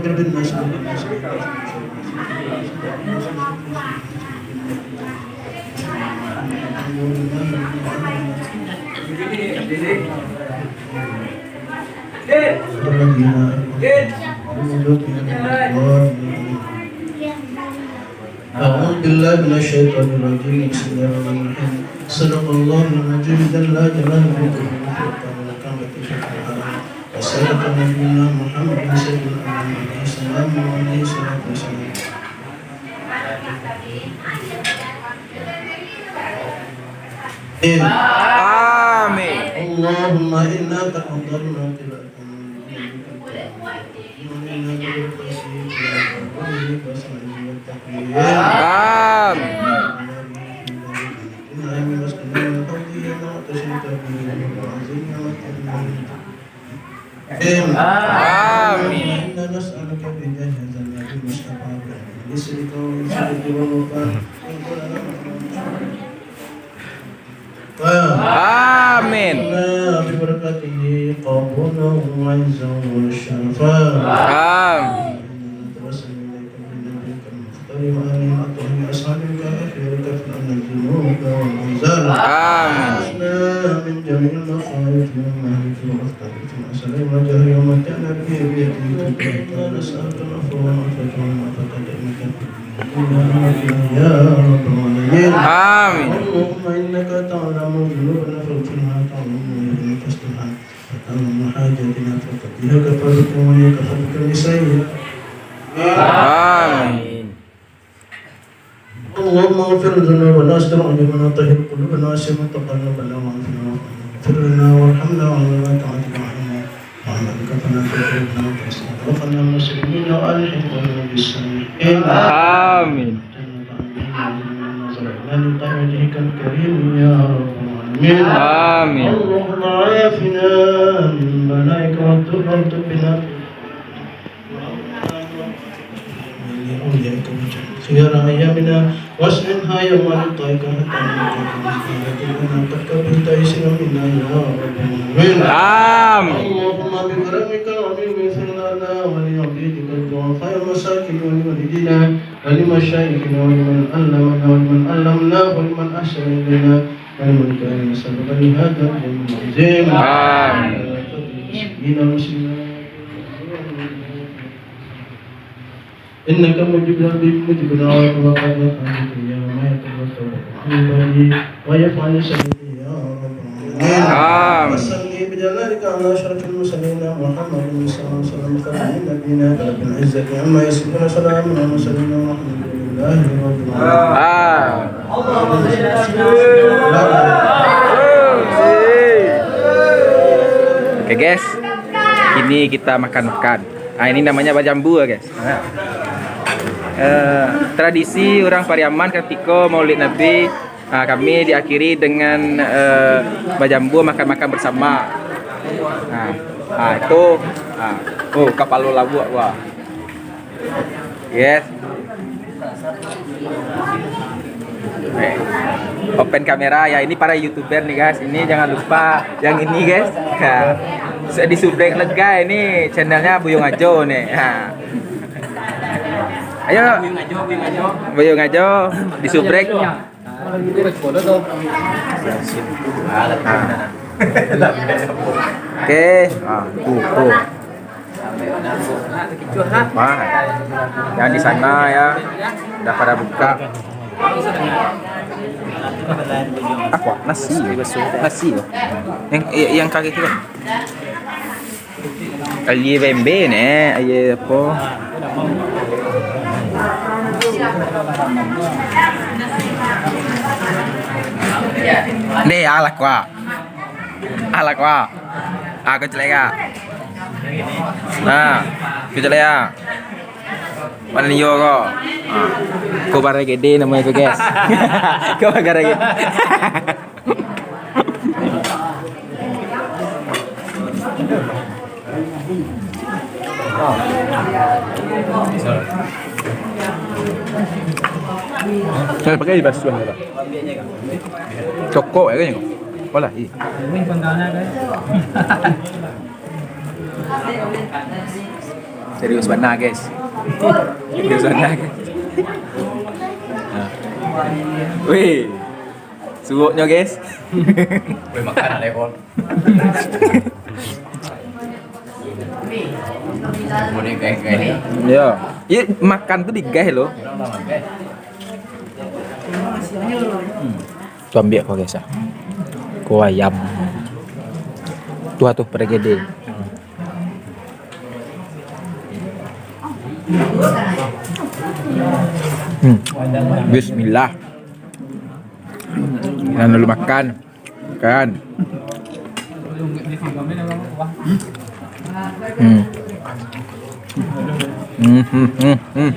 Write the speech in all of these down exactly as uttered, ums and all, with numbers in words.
أعوذ بالله من الشيطان الرجيم. بسم الله الرحمن الرحيم. صدق الله العظيم جل جلاله في القرآن الكريم وفي الحرم الحرام. وصدق نبينا محمد سيد الأنام عليه السلام وعليه الصلاة والسلام. آمين. اللهم إنا تقبلنا تلاوة. آمين. آمين. إنا نسألك بجاه هذا النبي المصطفى بأن يسرك ويسرك ومفاق من كل آمين. ببركته قبولا وعزا وشرفا. آمين. آمين. من جميع المخاوف والمهالك والأخطار. السلام جهري ومتعنا به بيده تبارك. نسألك العفو والعافية والمعافاة الدائمة. يا رب العالمين. آمين. اللهم إنك تعلم ذنوبنا فاغفر لنا، تعلم ذنوبنا فاستر لنا، وتعلم حاجاتنا فقدها كفافتك وهي كفافك لسائر. آمين. اللهم اغفر ذنوبنا واستر عيوبنا وطهر قلوبنا وحسن تقلبنا وعافنا واغفر لنا وارحمنا وعلمنا طاعتك وعلمنا وعملك فلا تغفرنا وتوفنا مسلمين وألحقنا بالصالحين. آمين. جنة عدن الذين نزل إلى لقاء وجهك الكريم يا رب العالمين. آمين. اللهم عافنا من بلائك والدر والتب بنا خيار أيامنا وأسعدها يوم لقائك حتى نلقاك بخير لنا قد قبلت يسيرا منا يا رب العالمين. آمين. اللهم بكرمك العظيم اغفر لنا ولعبيدك الضعفاء والمساكين ولوالدينا ولمشايخنا ولمن علمنا ولمن علمناه ولمن أحسن إلينا ولمن كان سببا لهذا اليوم العظيم. آمين. إنك مجيب، مجيب دعوات وقد وفى بك يا ما يتوفى عن عباده ويفعل سبيل يا رب العالمين. آمين. وصل بجلالك على أشرف المرسلين محمد صلى الله عليه وسلم خاتم النبيين رب العزة عما يصفون. سلام على المرسلين والحمد لله رب العالمين. آمين. Oke guys, kini kita makan-makan. Ah, ini namanya bajambu ya guys. Nah. Eh, tradisi urang Pariaman katiko Maulid Nabi, ah, kami diakhiri dengan, eh, bajambu, makan-makan bersama. Nah, ah, itu, ah, oh, kapalo labuak, wah. Yes. Eh, open kamera ya, ini para YouTuber nih guys. Ini jangan lupa yang ini guys. Ya. Bisa disubrek lega ini channelnya Buyung Ajo nih. Ya. Ayo. Buyung Ajo, Buyung Ajo. Buyung Ajo, disubrek. Oke, ah, tuh, tuh. Wah, yang di sana ya udah pada buka. Apa? Nasi. Nasi ya. Yang yang kaki itu. Aia bembe ne, aia apo? Deh, alah kua. Alah kua. Aku celek ya. Nah, aku celek ya. Mana yo ko? Ah. Ko baragede namonyo tu, guys. Ko baragede. Saya pakai basuh ni lah. Cokok ya kan? Olah, iya. Serius bana, guys. Serius bana, guys. Nah. Wih. Suoknyo, guys. Boleh makan lah, Epon. Boleh, guys, guys. Yo. Iya, makan tu di guys lo. Tu ambiak ko, guys, ah. Ko ayam. Tu ah, tu, pergede. Hmm. Bismillah. Nan dulu makan. Kan. Hmm. Hmm, hmm, hmm, hmm.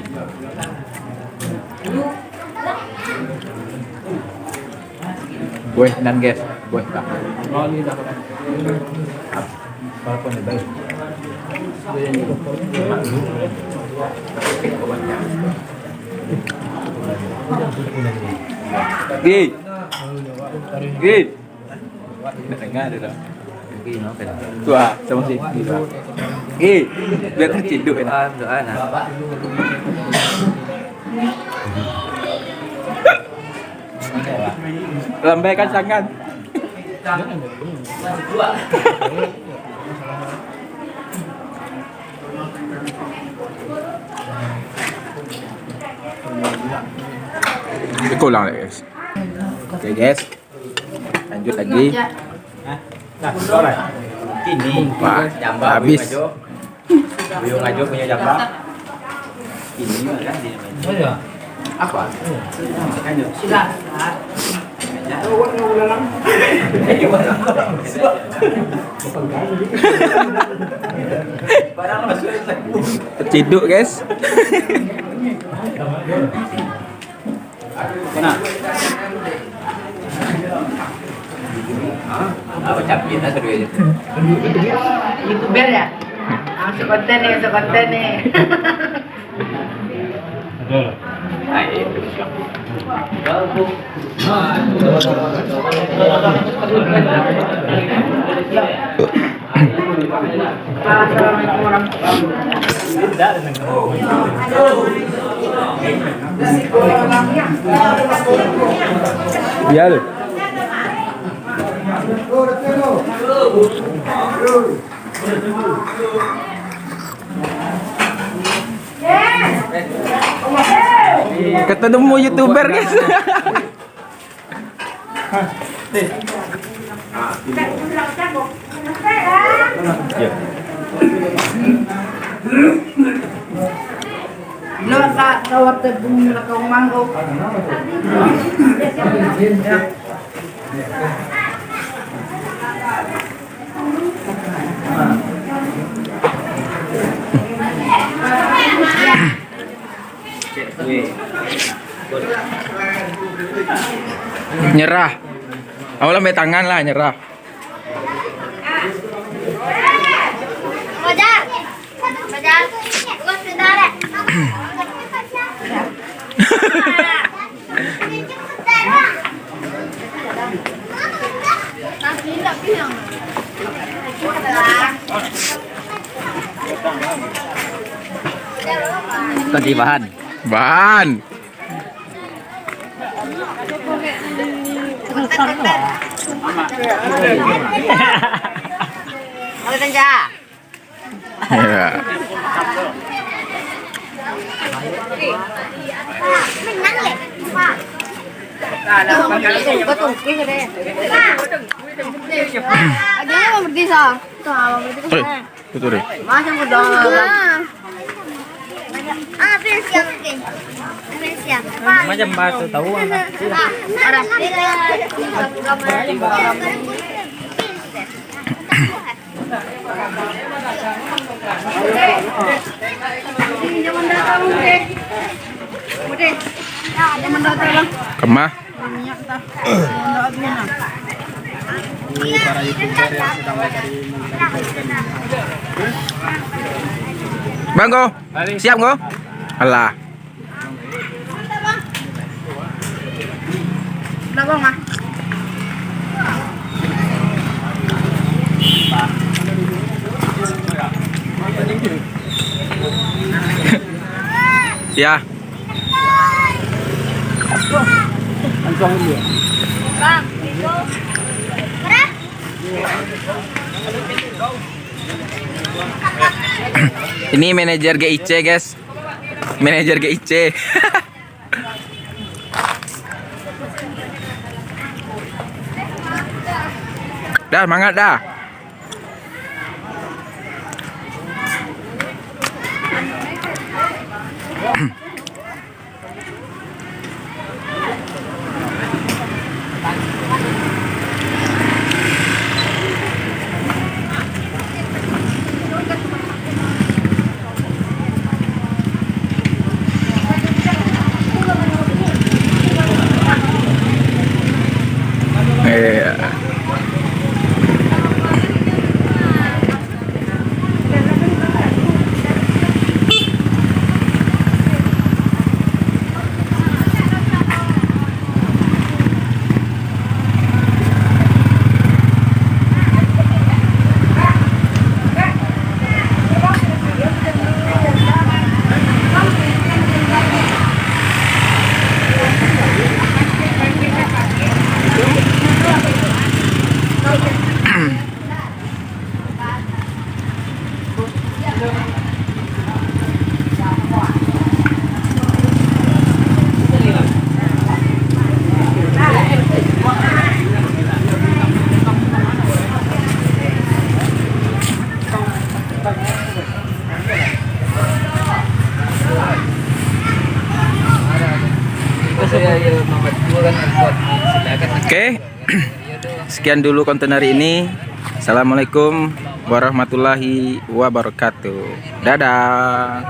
Weh, nan, guys. Weh, tak. Gi. Gi. Nak dengar dia dah. Tu ah, sama si. Eh, biar terciduk kan. Doa, doa nah. Lambaikan tangan. Iko ulang, guys. Oke, guys. Lanjut lagi. Nah, sorry. Ini. Wah, jamba habis. Buyung ajo, buyung ajo punya jamba. Ini mah kan dia main. Oh, iya. Apa? Makanya. Sudah. Barang masuk. Terciduk, guys. Kena. Hah? Apa capit lah kedua je? YouTuber ya? Ah, masuk konten nih, masuk konten nih. Iya, lu. Ketemu YouTuber, guys. Lo ka tawar tepung belakang mangkok. Nyerah. Awalnya main tangan lah, nyerah. Fajar. Fajar. Tunggu sebentar, ya. Tadi bahan. Bahan. Halo, Tenja. Ya. Ada yang mau berhenti, Sa? Tuh, mau berhenti ke sana. Betul deh. Macam udah. Ah, pensiam, oke. Pensiam. Macam batu tahu. Ada. Kemah. Bang, ko? Siap, ko? Alah. Udah, Bang, ah. Ya. Ini manajer G I C, guys. Manajer G I C. Dah, semangat dah. Iya. Oke. Sekian dulu konten hari ini. Assalamualaikum warahmatullahi wabarakatuh. Dadah.